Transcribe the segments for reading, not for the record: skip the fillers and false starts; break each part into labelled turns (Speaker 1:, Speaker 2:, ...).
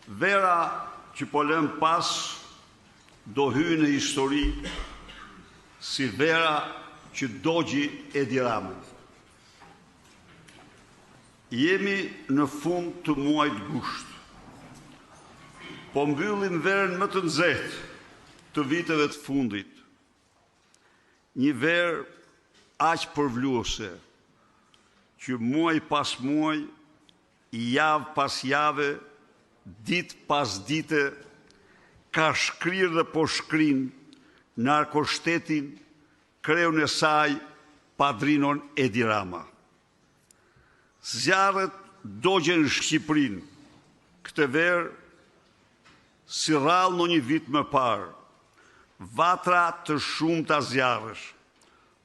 Speaker 1: Vera që po lëmë pas do hyjë në histori si vera që dogji Edi Ramën. Jemi në fund të muajit gusht. Po mbyllim verën më të nxehtë të viteve të fundit. Një verë aq përvluese që muaj pas muaj, javë pas jave, ditë pas dite, ka shkrirë dhe po shkrin narkoshtetin, kreun e saj, padrinon Edi Rama. Zjarret dogjen Shqipërinë këtë verë si rrallë ndonjë vit më parë. Vatra të shumta zjarresh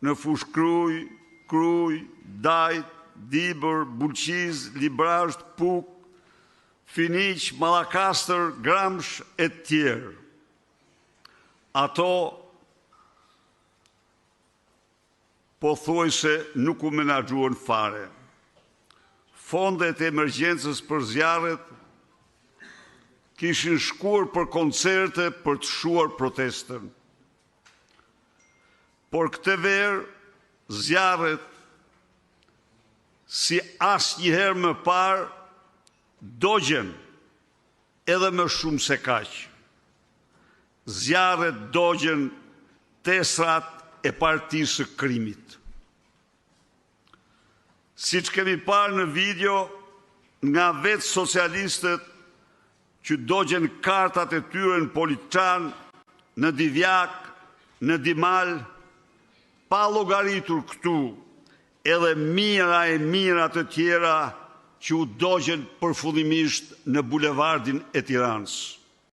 Speaker 1: në Fushë-Krujë, Krujë, Dajt, Dibër, Bulqizë, Librazhd, Pukë, Finiq, Mallakastër, Gramsh e të tjerë. Ato pothuajse nuk u menaxhuan fare. Fondet e emergjencës për zjarret kishin shkuar për koncerte për të shuar protestën. Por këtë verë zjarret si asnjëherë më parë dogjen edhe më shumë se kaq. Zjarret dogjën tesrat e partisë së krimit. Siç kemi parë në video nga vetë socialistët që dogjen kartat e tyre në Poliçan, në Divjakë, në Dimal, pa llogaritur këtu edhe mijëra e mijëra të tjera që u dogjën përfundimisht në bulevardin e Tiranës.